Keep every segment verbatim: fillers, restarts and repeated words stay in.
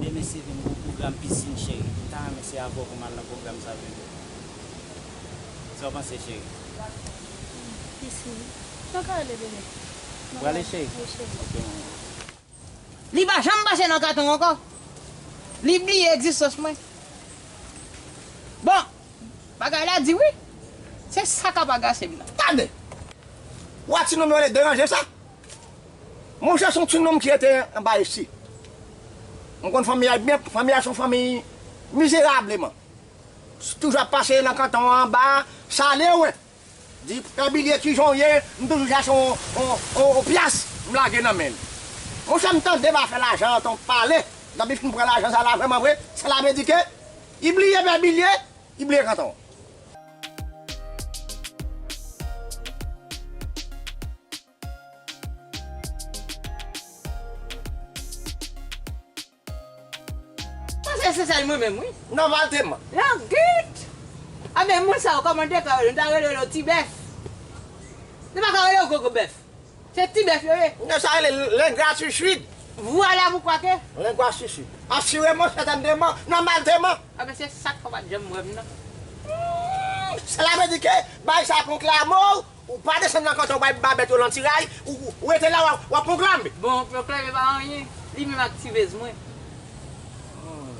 Demen se vin pou pwogram pisin cheri. M ta renmen se avè w pou m al nan pwogram sa vini. Sa w panse, cheri? Pisi. Nan ka ale, bebe. Ou prale, cheri? Wi, cheri. Ok, manman. Li pa janm pase nan katon ankò. Li bliye egzistans mwen. Bon, bagay la di wi. Se sa k ap agase m nan. Tande! Ou wè ti nonm yo rele Deranje sa? Monchè, se yon ti nonm ki rete anba isi. M konn fanmi a byen, fanmi a se yon fanmi mizerableman. Toujou ap pase nan kanton an anba, sale wen. Di, Pè Bilye, kijan w ye? M toujou chèche yon, yon, yon, yon pyas, m lage nan men l. Monchè, m tande m a fè lajan an, ton pale. Depi fin pran lajan sa la vrèman vre, sa la vle di ke li bliye Pè Bilye, li bliye kanton. Paske se sèl mwen menm, wi. Nòmalteman. Langit! A, men moun sa yo, kòman te ka rele? Nou ta rele yo ti bèf. Nou pa ka rele yo gwo gwo bèf. Se ti bèf yo ye. Non, sa rele lengra siswid. Vwala poukwa ke. Lengra siswid. Asireman, sètènman, nòmalteman. A, men se sa k fè w pa t janm wè m nan. Hmm, sela vle di ke bay sa konklame w. Ou pa desann nan kanton, ou bay babèt yo lantiray, ou, ou, ou rete la, w ap, w ap pwoklame. Bon, pwoklame pa anyen. Li menm ak ti vèz mwen. Hmm.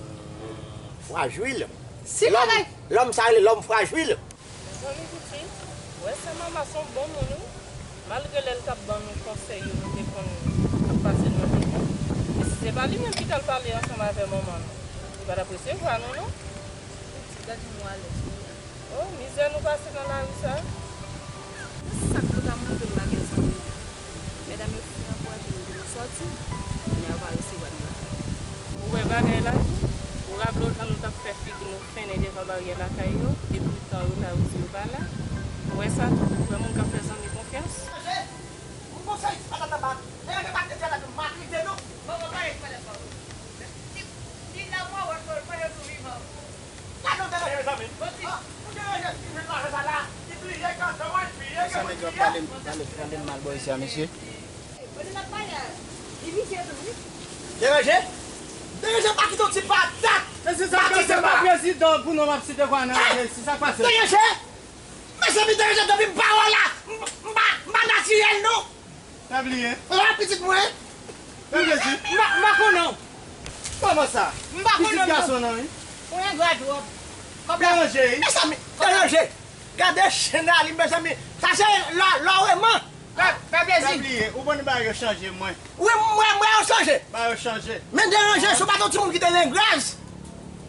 Frajil. Si lòm, bagay lòm sa rele lòm frajil. Mezanmi, Gucci, ou wè sa mama se yon bon moun, wi. Malgre lè l t ap ban nou konsèy yo, nou te konn ap pase l nan tèt nou. E si se pa li menm ki t al pale ansanm avè manman nou, li pa t ap resevwa nou, non. Gucci, gad jan w alèz kounye a. Oh, mizè nou pase nan lari sa. Sa k pou ta montre m bagay sa deja. Medam yo fin ankouraje nou pou nou sòti, men yo pa resevwa nou lakay. Ou wè bagay la tou? Ou raple w jan nou t ap fè figi nou fennen devan baryè lakay yo, epi tan yo ta di yo pa la? Ou wè sa tou? Ou wè moun k ap fè zanmi konfyans? Manje! Ou konsèy ti patat la pa, men yo pa te fè la nou matrite nou. Bon, bon, pale ti patat pa ou. Li, li la mò, wè, wè, wè, yo tou vivan. Gade yon Deranje, mezanmi. Ah, yon Deranje ki vin mache sa la, ki bliye kanton an, li bliye ke moun ki ye. Sa nèg yo ap pale, pale, pale m mal bò isi a, mesye. Deranje? Deranje pa kite yon ti patat. E se sa k pase, pa prezidan pou nou m ap site kwa nan, se sa k pase. Deranje? Mezanmi, Deranje, depi m pa wè w la, m, m pa, m pa natirèl, non. Pè Bliye. Wè pitit mwen. Pè Bliye. M pa, m pa konnen w. Kòman sa? M pa konnen w, non. Pitit gason nan, wi. Ou engra twòp. Kòb la. Deranje, wi. Mezanmi, Deranje. Gade chen a li, mezanmi. Sa se lò, lò wèman. Pè, pè Plezi. Pè Bliye, ou konn bagay yo chanje, mwen. Wi, mwen, mwen yo chanje. Bagay yo chanje. Men Deranje, si w pa t yon timoun ki te lengraz,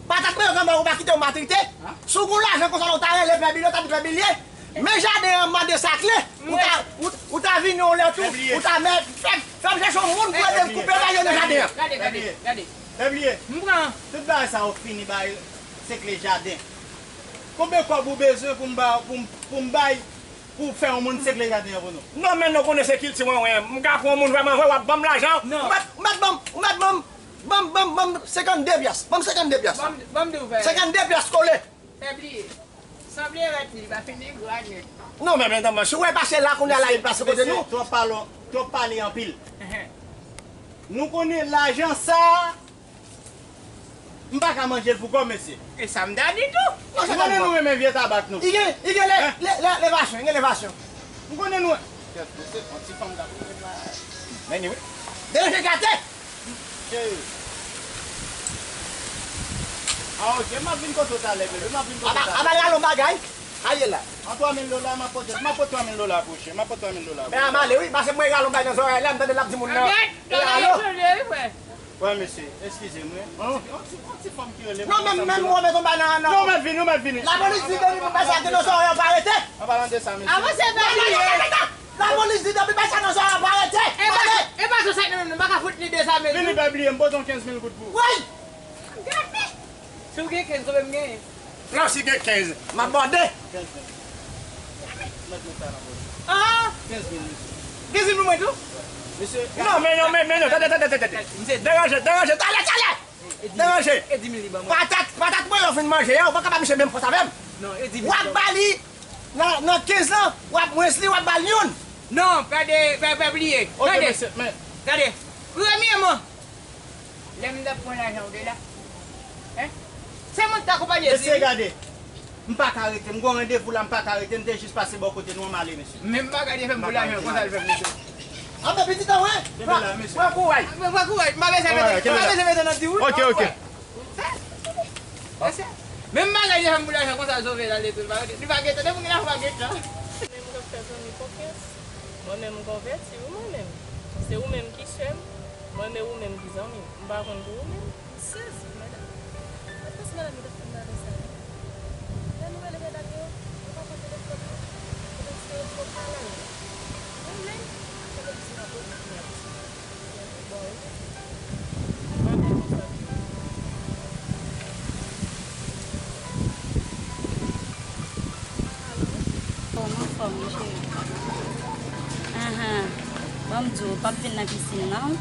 patat mwen yo gentan ou pa kite w matrite. Si w gen lajan konsa la, ou ta rele Pè Bilye, ou ta di Pè Bilye, men jaden an mande sa kle, ou ta, ou, ou ta vini yon lè tou, ou ta mèt, fè, fè m chèche yon moun pou ede m koupe bagay yo nan jaden an. Gade, gade, gade. Pè Bliye. M pran. Tout bagay sa yo fini bay, se kle jaden. Konbyen kòb ou bezwen pou m ba, pou m, pou m bay, pou fè yon moun sekle jaden an pou nou? Non, men nou konnen se kilti mwen, wi. M ka pran yon moun vrèman vre, w ap ban m lajan. Non. Ou mèt, ou mèt ban m, ou mèt ban m, ban m, ban m, ban m senkannde pyas. Ban m senkannde pyas. Ban m, ban m di w, pè. Senkannde pyas kole. Pè Bliye. Sanble rèt li, li pa fin engra nèt. Non, men, men, non, men, si w wè pase la, kounye a la, li pase kote nou. Mesye, twòp pale, twòp pale anpil. Nou konnen lajan sa a, m pa ka manje l pou kò m, mesye. E sa m ta di tou. Ou konnen nou renmen vye tabak nou. Li gen, li gen le, le, le, levasyon, li gen levasyon. M konnen nou. Kèt, mesye, yon ti fanm k ap rele m la. Men ni wi. Deranje gate. Cheri. Ah, ok, m ap vin kote w talè, bebe, m ap vin kote w talè. Aba, aba, gade yon bagay. Aye la. An twa mil dola, m ap pote, m ap pote twa mil dola pou ou, cheri, m ap pote twa mil dola pou ou. Men a m ale wi, paske mwen rale yon bagay nan zòrèy la, m tande l ap di moun nan. Gade, gade, wi, frè. Wè, mesye, eskize m, wi. Yon ti, yon ti fanm ki rele m. Non, men, men, ou mèt tonbe nan, nan. Non, ou mèt vini, ou mèt vini. Lapolis di depi pou bagay sa te nan zòrèy ou pa rete. An palan de sa, mesye. Avanse, non, non, non, non, non. Lapolis di depi bagay sa nan zòrèy ou pa rete. E pa, e pa sa, non, non, non, pa ka fout li de sa, men. Vini, Pè Bliye, m pote yon kenz mil goud pou ou. Woy! Gade! Si w gen kenz, ou menm genyen. Non, si gen kenz, m ap bòde. Kenz mil. Mèt met sa nan pòch. Ah! Kenz mil, mesye. Kenz mil pou mwen tou? Mesye. Non, men non, men, men non, tande, tande, tande, tande. Mesye. Deranje, deranje, talè, talè! Deranje. E di mil li ban mwen. Patat, patat mwen yo fin manje a, ou pa ka ba misye menm fòs avè m. Non, e di mil. W ap ba li nan, nan kenz lan, w ap mwens li, w ap ba l youn. Non, pè de, pè, pè Bliye. Ok, mesye, men. Gade, premyèman, lè m t ap pran lajan w de la. Hein? Se moun t akonpanye di. Mesye, gade. M pa ka rete, m gon randevou la, m pa ka rete, m te jis pase bò kote nou an, m ale, mesye. Menm bagay li fè m pou lajan, konsa l fè m, mesye. Anben, pitit an, wè. Kenbe la, mesye. Pran kouraj. Pran kouraj, m pa bezwen mete, m pa bezwen mete nan ti wout. Ok, ok. Mesye, menm bagay li fè m pou lajan, konsa l sove l ale tou, li pa rete, li pa gen tan, depi w gen lajan, w pa gen tan. Men m k ap fè zanmi konfyans. Mwen menm m konvèti, wi, mwen menm. Se ou menm ki sè m, mwen men ou menm ki zanmi m. M pa konn pou ou menm. M sezi, madanm. Mwen panse madanm li t ap fè m bagay sa yo. Lè nou rele medam yo, yo pa pran telefòn nan. Yo panse yo twò kalay. Mwen menm, televizyon ap ouvri pou y ap di. Bon, wi, mesye. M pa byen konsa tou. Alo? Bon, m anfòm, wi, cheri. Ahan. Bon, m di w, w p ap vin nan pisin nan?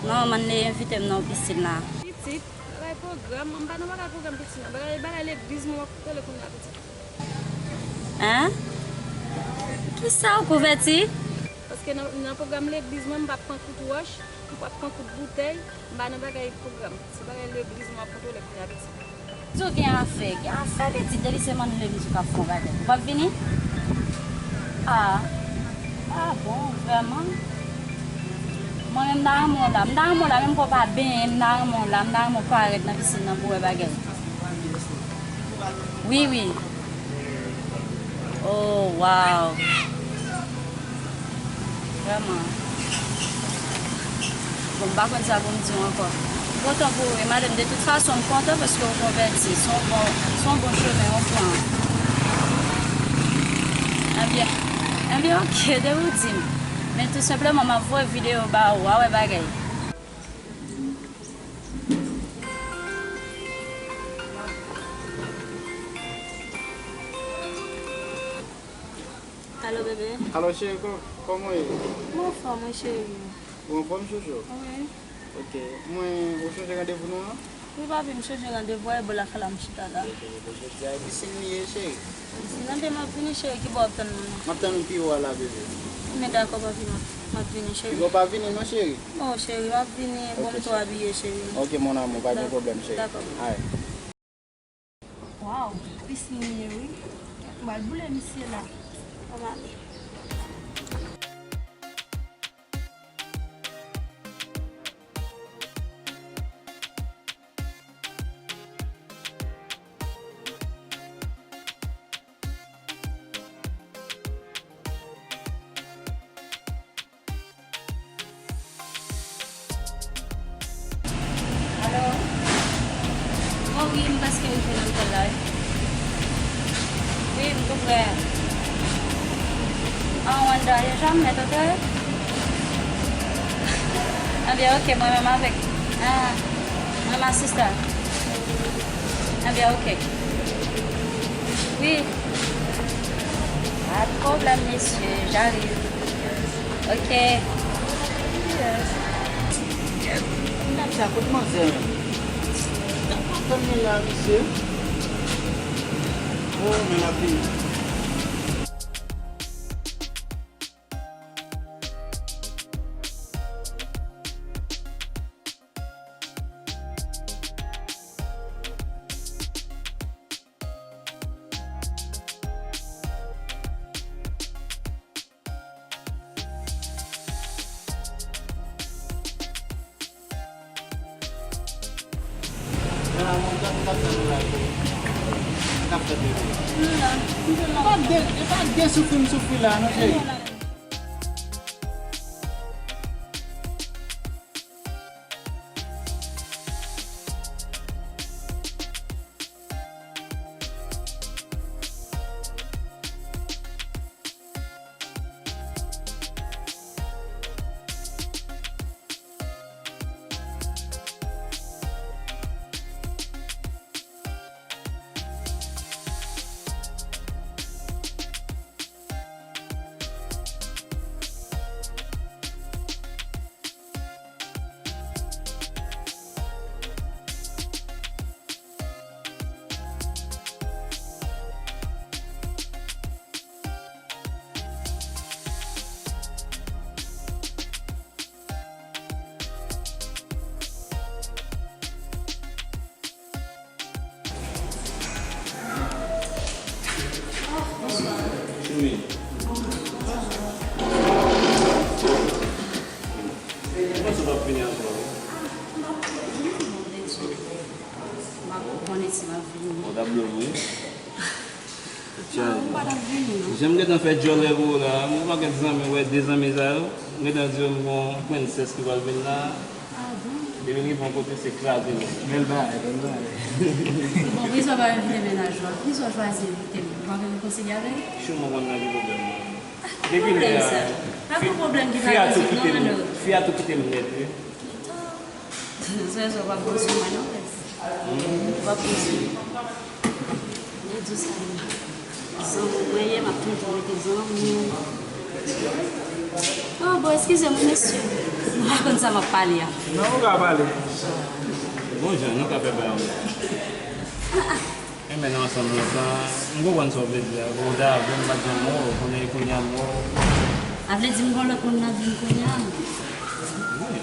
Non, manne envite m nan pisin la. Pitit, bagay pwogram, m pa nan bagay pwogram pitit nan. Bagay, bagay legliz mwen w ap rele kounye a pitit. Hein? Kisa w konvèti? Paske nan, nan pwogram legliz mwen, m p ap pran kout wòch, m p ap pran kout boutèy, m pa nan bagay pwogram. Se bagay legliz mwen ap kontwole kounye a pitit. Di w gen afè, gen afè pitit, depi se manne legliz ou k ap fè yon bagay. Ou p ap vini? Ah, ah bon, vrèman? Mwen menm, m ta renmen w la. M ta renmen w la, menm ke w pa benyen, m ta renmen w la. M ta renmen w parèt nan pisin nan pou w wè bagay. Wi, wi. Oh, wow. Vrèman. Bon, m pa konn sa pou m di w ankò. M kontan pou ou, wi, madanm. De tout fason, m kontan paske w konvèti. Se yon bon, se yon bon chemen w pran. Ebyen, ebyen, ok, depi w di m. Men tou senpleman, m ap voye videyo ba ou, w a wè bagay. Alo, bebe. Alo, cheri, kò-, kòman w ye? Mwen anfòm, wi, cheri. Ou anfòm, chouchou? Wi. Ok. Mwen, ou chonje randevou nou an? Wi, papi, m chonje randevou a, e bò lakay la m chita la. Ok, bebe, jodi a, e pisin m ye, cheri. Pisin nan, m ap vini, cheri, ki bò w ap tann mwen? M ap tann ou pi wo a la, bebe. Men dakò, papi, m ap, m ap vini, cheri. Bebe, w pa vini non, cheri. Non, cheri, m ap vini, bon, m tou abiye, cheri. Ok, mon amour, pa gen pwoblèm, cheri. Dakò. Alright. Waw, pisin li ye wi. M pral boule misye la. Ann ale. Alo? Oh wi, m prèske rive nan lotèl la, wi. Wi, m tou prè. An Wanda, yo janm mèt otèl? Anbyen, ok, mwen menm avèk. Ah, mwen menm asistan. Anbyen, ok. Wi. Pas de problème, monsieur, j'arrive. Ok. Yes. Medam sa, kot manzè? Sa pa tann li la, mesye. Oh, men l ap vini. Pa gen, pa gen soufri m soufri la, non, cheri. Jan m gentan fè djòlè pou ou la, m pa gen zanmi, wè de zanmi sa yo. M gentan di yo m gon prensès ki pral vin la. Ah bon? Depi li bon kote se kraze l. Bèl bagay, bèl bagay. Bon, poukisa w pa envite mennaj ou a? Poukisa w chwazi envite m? Ou pa gen rekonsilye avè l? Chou mwen konn nan ki pwoblèm nan. Depi lè a, fi a tou kite m, fi a tou kite m nèt, wi. Sè sa w p ap bon sou mwen non, frè. W ap bon sou mwen. Mwen di w sa, zanmi mwen ye, m ap toujou rete zanmi w. Oh, bon, eskize m, mesye. M pa konn sa m ap pale a. Non, ou ka pale. Bon jan, nou ka fè bagay ansanm. Enben, nou ansanm lontan. M konprann sa w vle di a. Bon, w te avè m, m pa t janm wè w, kounye a, kounye a m wè w. A vle di m gon lòt moun nan vi m kounye a? Wi.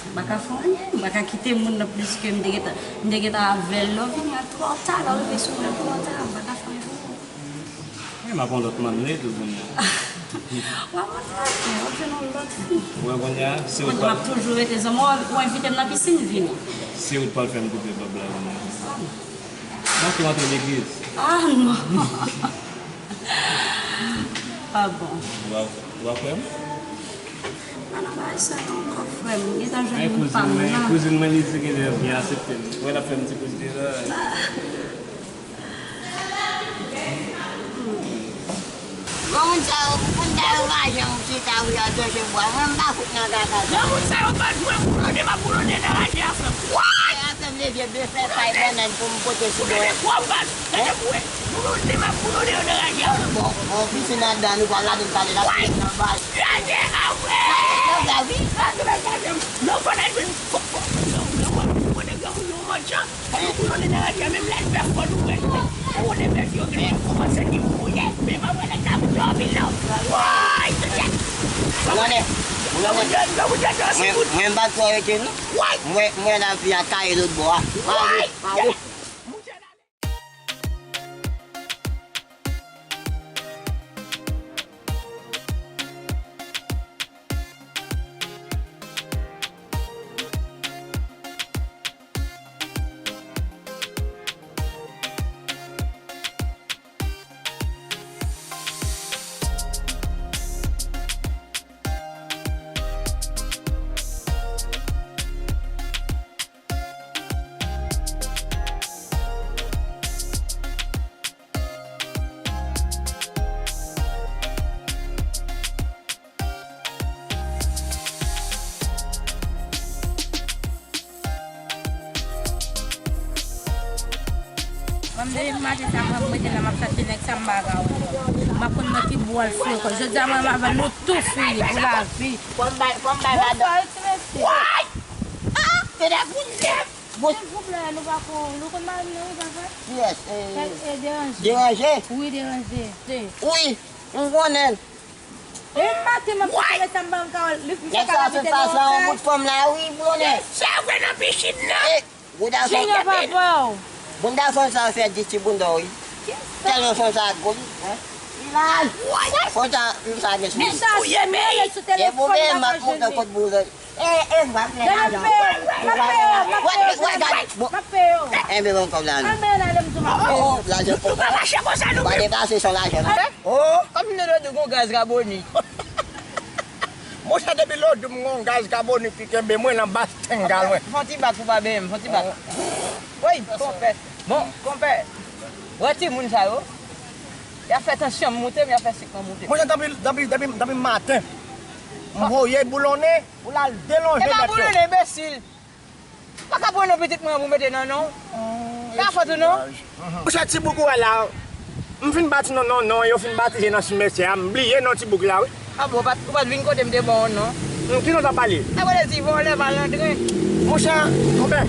M pa ka fè anyen, m pa ka kite moun nan plis ke m te gentan, m te gentan avè l. Lè w vini a twò ta, lè w rive sou mwen twò ta, m pa ka fè anyen pou ou. Wi, m ap yon lòt mann wi tou kounye a. W ap yon lòt fi, w ap jwenn yon lòt fi. Ou wè kounye a, se ou k pral. M ap toujou rete zanmi w, ou envite m nan pisin, vini. Se ou k pral fè m koupe bab la kounye a. Ah non. Mwen ki rantre legliz. Ah non. Ah bon. Ou pa, ou pa kwè m? Ah non, bagay sa non, ankò frè m, m gentan jwenn moun pa m nan. Kouzin mwen, kouzin mwen, li di genlè byen aksepte m. Wè, l ap fè m ti kout de la. Granmoun sa yo, moun sa yo pa janm chita wi, y ap chèche bwa. Mwen, m pa fout nan kaka sa. Granmoun sa yo pa jwe boulone, m ap boulone nan raje a, frè m. What? Afè m leve, byen fè pay bannann pou m pote sou do. Boulone twò baz, tande pou wè. Boulone, m ap boulone yo nan raje a. Bon, bon, pisin anndan, nou pral lage m kale la, pisin nan baz. Raje a, frè! Nan baz, wi. Raje a, raje a. Non, fò n al jwenn, fò, fò, non, non, fò n al jwenn granmoun yo, machan. Ou konnen nan raje a, menm lè l fè fò nou rete. Ou konnen bèt yo gen kòmanse di m fouye, men pa wè lè k ap dòmi non. Woy, tèt. Ou konnen, ou konnen. Mwen, mwen pa twò rete non. Mwen, mwen lavi a taye lòt bò a. Mare, mare. Ban m depi maten sa, mwen, mwen te la, m ap chache nèg sa, m pa ka wè. M pa konn nan ki bò l foure kò l. Jodi a, mwen, m avè l, nou tou fini pou lavi. Fò m bay, fò m bay madanm. Bonswa, wi, ti mesye. Woy! Ah! Se de bout nèf! Bout. Se gwoup la, nou pa kon, nou konn madanm nan, wi, papa? Kiyès? Eh, eh, Deranje. Deranje? Wi, Deranje. Wi, m konnen l. E maten m ap kite sa m pa ka wè l. Nèg sa fè fas a yon bout fanm la wi, boulone. Sa vre nan pisin nan. E, bounda fanm sa. Bounda fanm sa fè di ti bounda wi. Tèlman fanm sa gwo wi. Fanm sa, fanm sa gen sou li. E pou mwen m ap monte kot boulone. E, e, m ap fè lajan. M ap fè yo, m ap fè yo, m ap fè yo. Enben, bon, kòb la, non. Enben, la, lè m di w m ap fè yo. Oh, oh, lajan. Ou pa mache konsa, nou. Pa deplase san lajan, non. Oh, kòm m te di w gon gaz raboni. Monchè, depi lè w di m gon gaz raboni ki kenbe mwen nan bas tengal mwen. Fè yon ti bak pou pa benyen m, fè yon ti bak. Woy, konpè. Bon, konpè. Wè timoun sa yo. Y ap fè tansyon m moute, m, y ap fè sik mwen moute. Monchè, depi, depi, depi, depi maten, m voye boulone pou l al delonje mèt yo. E pa boulone, enbesil. Pa ka pran non pitit mwen pou mete nan non. Se pa fòt ou non. Monchè, ti boug ou wè la, m fin bati non, non, non, yo fin batize nan simetyè a, m bliye non ti boug la, wi. A bon, ou pa t, ou pa t vin kote m te ba w non? Hmm, ki non w t ap pale? Sa vle di vòlè malandren. Monchè, konpè,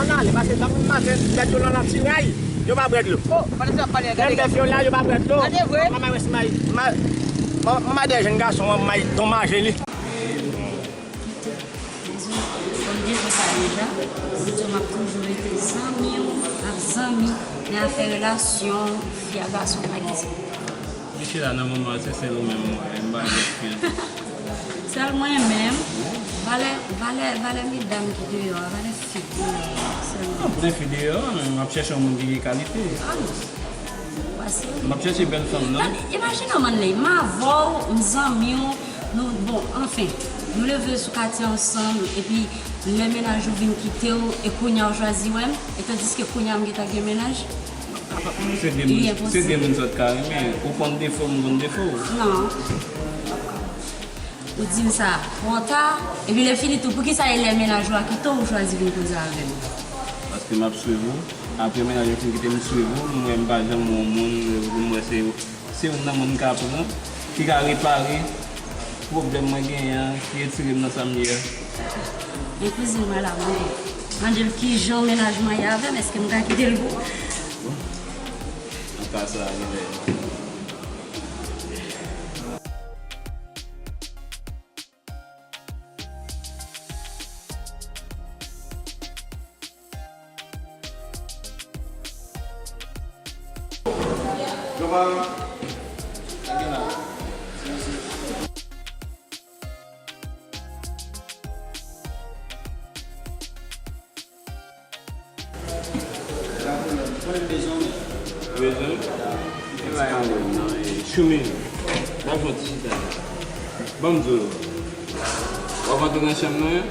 ann ale, paske depi maten, bèt yo nan latiray, yo pa bwè dlo. Oh, pandan se w ap pale a, gade. Menm bèf yo la, yo pa bwè dlo. Gade vre. Manman wè si may, may, manman de jèn gason an, may donmaje li. Kite. Dezo, kòm dezo sa deja, m di w m ap toujou rete zanmi w, ap zanmi, men afè relasyon fi a gason pa egziste. Michela, nan moman an, se sèl ou menm mwen wè, m pa gen lòt fi ankò. Sèl mwen menm, valè, valè, valè medam ki deyò a, valè fi ki deyò a, sèlman. Non, pou fi deyò a, men m ap chèche yon moun ki gen kalite. Ah non. M ap chèche bèl fanm nan. Gade, imajine w, Manley, m avè w, m zanmi w, nou, bon, anfen, nou leve sou katye ansanm, epi lè mennaj ou vin kite w, e kounye a w chwazi wè m, e tandiske kounye a m gentan gen mennaj. Se de moun, se de moun sòt ka renmen, ou konn defo, m konn defo w. Non. Ou di m sa twò ta, epi lè fini tou, poukisa e lè mennaj ou a kite w, ou chwazi vin koze avè m? Paske m ap swiv ou. Apre mennaj ou fin kite m, swiv ou, m wè m pa janm wè yon moun, m wè se, se youn nan moun m ka pran, ki ka repare pwoblèm mwen genyen an, ki retire m nan sa m ye a. Men kouzin mwen la, mande, mande l kijan mennaj mwen ye avè m, èske m ka kite l pou ou? Bon, nan ka sa a, genlè. Bezwen? E pa yon wè m nan, e, Choumi. Ba fè yon ti chita la. Ban m di w. W ap antre nan chanm nan,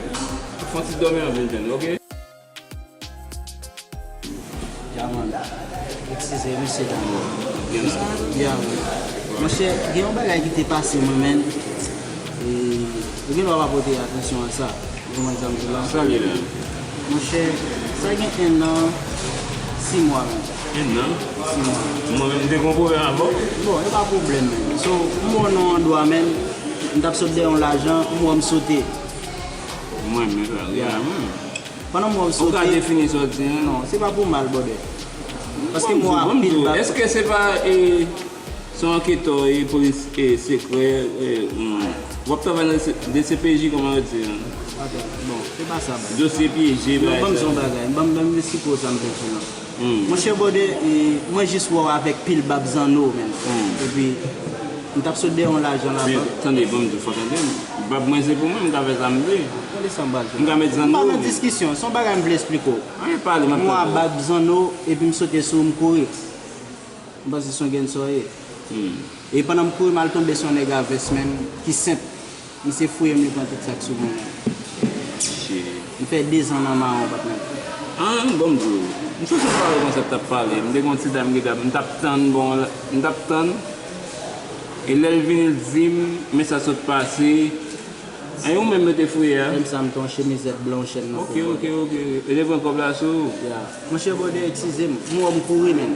fè yon ti dòmi an vin jwenn, oke? Jamanda. Eskize, mesye dam yo. Gen sa? Ya, wi. Monchè, gen yon bagay ki te pase mwen, menn. E, ou gen dwa pa pote atansyon a sa. Ou konprann sa m di la? Sa li la? Monchè, sa gen en an, sis mwa, menn. En an? Sis mwa. Mwen menm, m te gen yon pwoblèm avè w? Bon, e pa pwoblèm, menn. So, m wè w nan yon andwa, menn. M t ap sot dèyè yon lajan, m wè w, m sote. Mwen menm, la, wi, la, mwen. Pandan m wè w sote. Ou ka defini sa w di an? Non, se pa pou mal, brother. Paske m wè w ap pil bak. Èske se pa, e, se yon anketè, e, polis, e, sekrè, e, hmm, w ap travay nan D C P J, kòman yo di an? Atann, bon, se pa sa, baz. Dosye pyeje, bagay sa. Ban m di w yon bagay, ban m, ban m esplike w sa m te di w lan. Hmm. Monchè, brother, e, mwen jis wè w avèk pil bab zanno, menn. Hmm. Epi, m t ap sot dèyè yon lajan la. Men, tande, ban m di w, fò tande m. Bab mwen se pou mwen, m ka fè sa m vle. Tande sa m pral di w. M ka met zanno. M pa nan diskisyon, se yon bagay m vle esplike w. Anyen pale, m ap tande. M wè w a bab zanno, epi m sote sou ou, m kouri. M panse se yon gangsta w ye. Hmm. E pandan m kouri, m al tonbe sou yon nèg a vès, menn, ki senp. Misye fouye m, li pran tout sa k sou mwen an. Shit. M fè dezan nan mawon, patnè. Ah, bon, m di w. M sou sou pale konsa t ap pale. M te gen yon ti dam ki t ap, m t ap tann, bon, m t ap tann. E lè l vini, l di m, men sa sot pase. E ou menm yo te fouye a? Menm sa, m te yon chemizèt blan, yon chèn nan kou. Ok, ok, ok. E te pran kòb la sou ou? Ya. Monchè, brother, eskize m. M wè w, m kouri, menn.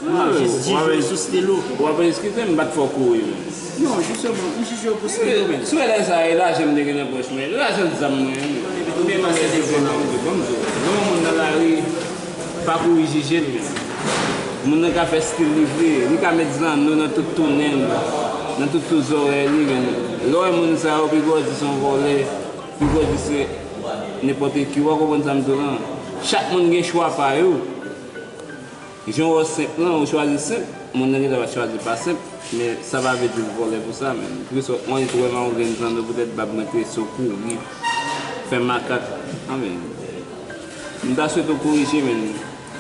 Non, jis jije w sou stil ou. W ap eskize m, m pa t fè w kouri, menn. Non, jisteman, m jije w pou stil ou, menn. Sou lè sa, e lajan m te gen nan pòch mwen. Lajan zam mwen, menn. Ebyen, pase telefòn nan. Bon, m di w, lè yon moun nan lari, pa kouri jije l, menn. Moun nan ka fè stil li vle. Li ka met zanno nan tout tou nen l, nan tout tou zòrèy li, menn. Lè w wè moun sa yo, pi gwo di se yon vòlè, pi gwo di se nenpòt ki. W a konprann sa m di w lan? Chak moun gen chwa pa yo. Jan w wè senp lan, ou chwazi senp, moun nan gentan va chwazi pa senp, men sa pa vle di l vòlè pou sa, menn. Poukisa w annik wè m a yon grenn zanno poutèt bab mwen trese w kouri, fè makak, anben. M ta swete w korije, menn.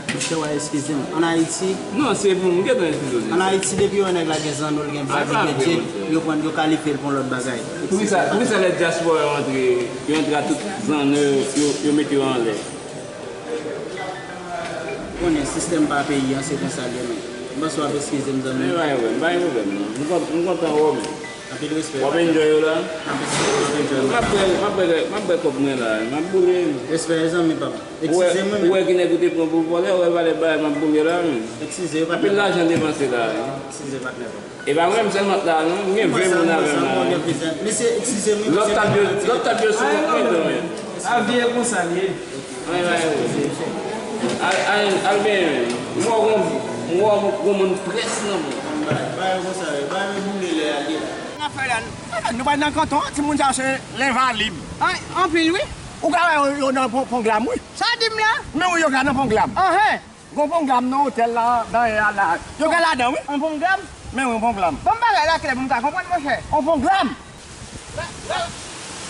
Monchè, w a eskize m. Ann Ayiti. Non, se pou m gentan eskize w. Ann Ayiti, depi yon nèg la gen zanno, l gen bab, li gen djed, yo pran, yo kalifye l pou yon lòt bagay. Poukisa, poukisa lè dyaspora yo antre, yo antre a tout zanno, yo, yo mete yo anlè? Ou konnen, sistèm pa peyi an, se konsa l ye, men. M panse w ap eskize m, zanmi. Men pa gen pwoblèm, pa gen pwoblèm, non. M kont-, m kontan wè w, men. Anpil respè. W ap enjoy yo la? M ap enjoy, m ap enjoy. M ap bwè, m ap bwè, m ap bwè kòb mwen la, m ap boule. Respè, zanmi pa m. Eskize m, wi, men. Ou wè ki nèg ou te pran pou vòlè, ou wè valè bagay m ap boule la, men. Eskize, patnè. Anpil lajan depanse la, wi. Eskize, patnè pa m. E pa mwen menm sèlman k la non, m gen ven moun avè m la. Mesye, eskize m, wi, mesye. Lòt tap yo, lòt tap yo sou kont mwen tou, men. Lavi e konsa l ye. Al, al, al byen, men. M wè w gon, m wè w gon moun près nan men w. Bagay yo konsa, bagay yo boule lè a ye la. N ap fè la, nou pa nan kanton an, timoun sa yo se lenvalib. Ay, anpil, wi. Ou ka wè yo, yo nan pon, pon glam, wi. Sa w di m la? Men wi, yo ka nan pon glam. Anhen. Gon pon glam nan otèl la, dèyè a la. Yo ka ladan, wi. On pon glam? Men wi, on pon glam. Ban m bagay la klè pou m ka konprann, monchè. On pon glam. Wè,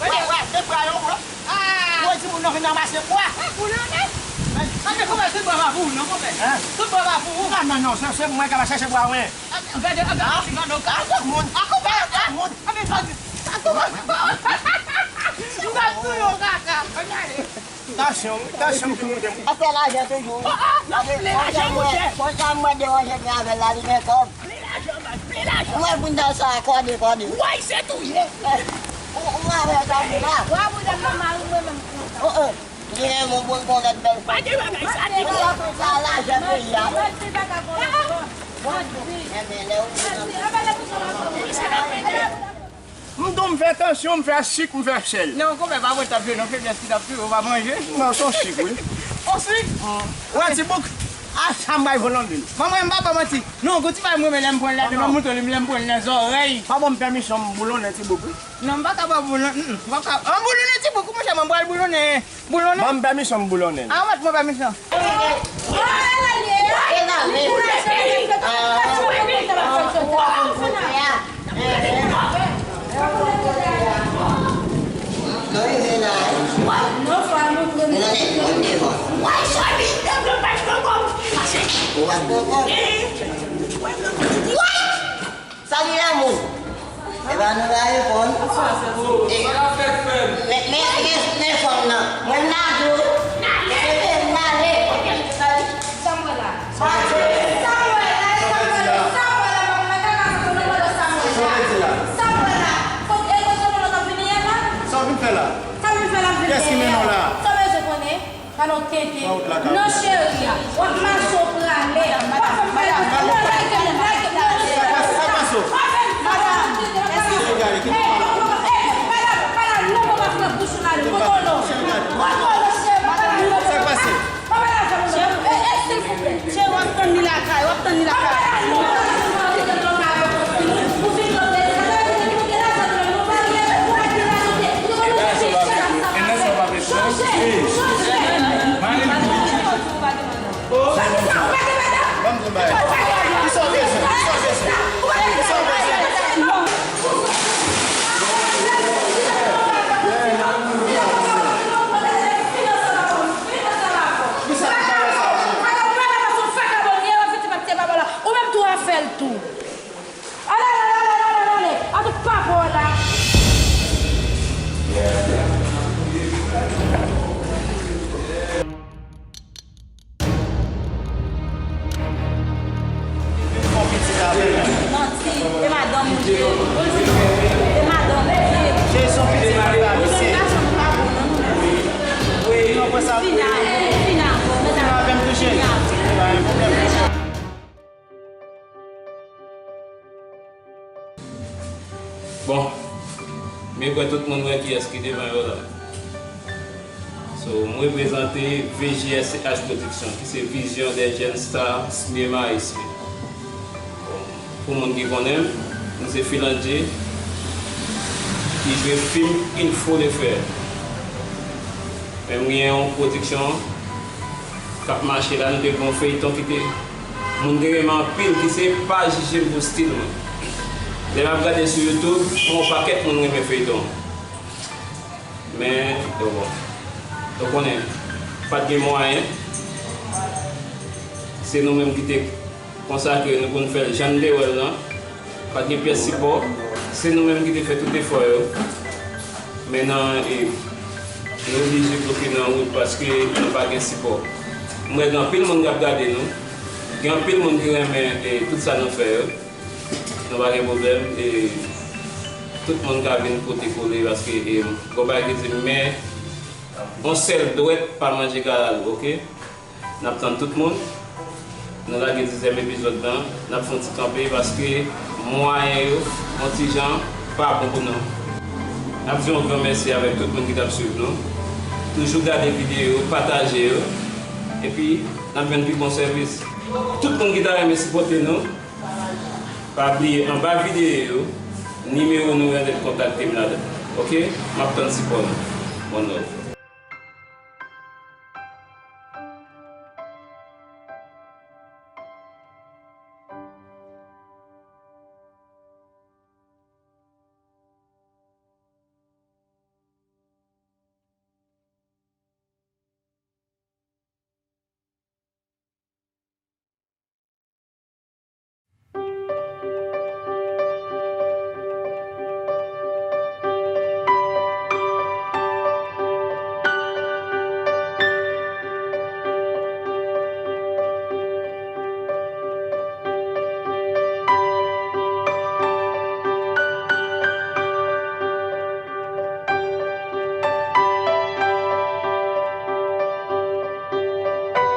wè, wè, e bra yo, wè. Ah! Wè, timoun nan vin ranmase bwa. Ah, pou yo, non? Anben, konpè, tout bwa pa pou ou, non, konpè. Hein? Tout bwa pa pou ou. Non, non, non, se, se mwen k ap chache bwa, wen. Anben, gade, anben, ah, ti gado ka. Tout moun. Ah, konpè, tout moun. Anben, gade. Ah, konpè. M t ap touye w, kaka. Ann ale. Tansyon, tansyon ki moute. Afè lajan toujou. Ah, ah, non, li lajan, monchè. Konsa m mande Wòjè gen avè l la, li gen kòb. Li lajan, baz, li lajan. Mwen vin nan sa, kòde, kòde. Woy, se touye. Ou, ou avè sa, vin la. Wa boudèm nan mari mwen menm konsa. Oh, oh. Li renmen w, bon, bon, lòt bèl fanm. Pa gen bagay sa, ti gwo. Sa lajan peyi a. Mwen di, mwen di, mwen di. Mwen di, mwen di. Mwen di, mwen di. M di w m fè tansyon, m fè sik, m fè sèl. Non, konpè, pa pran t ap jwe, non, feblès ki t ap touye w, pa manje. Non, se yon sik, wi. On sik? Ou wè ti bouk? A sa m bay volonte l. Manman, m pa ba manti. Non, gon ti bagay m renmen lè m pran l ladan, m montre li, lè m pran l nan zòrèy. Pa ban m pèmisyon m boulonnen ti bouk, wi. Non, m pa ka ba w boulonnen, m pa ka. An boulonnen ti bouk, monchè, mwen pral boulonnen. Boulonnen. Ban m pèmisyon m boulonnen. A, mèt mwen pèmisyon. Salut l'amour. E pa nou la reponn. E, men, men, men, men fanm nan. Mwen m la di w. Se vre, m ale. Sa m wè la? Sa m wè la? Sa m wè la? Sa m wè la? Sa m wè la? Kot, e, kot Sololo t ap vini yè la? Sa w vin fè la? Sa m vin fè la, m vin fè la. Kiyès ki mennen w la? Sa w bezwen konnen? Talon tenten. Non, cheri a. W ap mache, w prale. W ap fè m pale. Non, like, like, non, cheri a. Sa k pase? W ap fè m pale. Èske w gade ki pale? Pale, pale, non, w ap fè bouch ou la, non. Kòkòlo. Kòkòlo, cheri, pale, non. Sa k pase? Pale avè m, non. E, e, silvouplè. Cheri, w ap tann li lakay, w ap tann li lakay. Chanje, chanje. Mwen di w, mwen di w. Ban m di w bagay. Kisa w bezwen? Kisa w bezwen? Kisa w bezwen? Kisa ki bagay sa w bezwen? Ou menm tou w a fè l tou. Ale, ale, ale, ale, ale, ale. A tout papa w la. Manti, e madanm ou ye. E madanm ou ye. Ou jwenn gason ki pa bon nan nou. Fina, fina, bon, medam. Fina avè m tou, cheri. Pa gen pwoblèm. Bon, m kwè tout moun wè kiyès ki devan yo la. So, m reprezante V J S C H Production, ki se Vision des Jeunes Stars Cinéma Haïtien. Bon, pou moun ki konnen m, m se Philandjie, ki jwe fim Il faut le faire. Men m gen yon pwodiksyon k ap mache la, nou te gen yon feyton ki te, moun te renmen anpil, ki se Pa Jije M Pou Stil Mwen. Lè m ap gade sou YouTube, m wè yon pakèt moun renmen feyton. Men, bon, ou konnen, pa t gen mwayen. Se nou menm ki te konsakre nou pou n fè l jan n te wè l lan. Pa t gen pyès sipò. Se nou menm ki te fè tout efò yo. Men nan, e, nou oblije bloke nan wout paske nou pa gen sipò. M wè gen anpil moun k ap gade nou. Gen anpil moun ki renmen, e, tout sa nou fè yo. Nou pa gen pwoblèm. E, tout moun ka vin pote kole paske, e, gon bagay ki di, men yon sèl dwèt pa manje kalalou, oke? N ap tann tout moun. Nou lage dizyèm epizòd lan. N ap fè yon ti kanpe paske mwayen yo, yon ti jan, pa bon pou nou. N ap di yon gran mèsi avèk tout moun ki t ap swiv nou. Toujou gade videyo yo, pataje yo. Epi, n ap jwenn pi bon sèvis. Tout moun ki ta renmen sipòte nou, pa bliye anba videyo yo, nimewo nou yo, kontakte m ladan. Oke? M ap tann sipò nou. One love.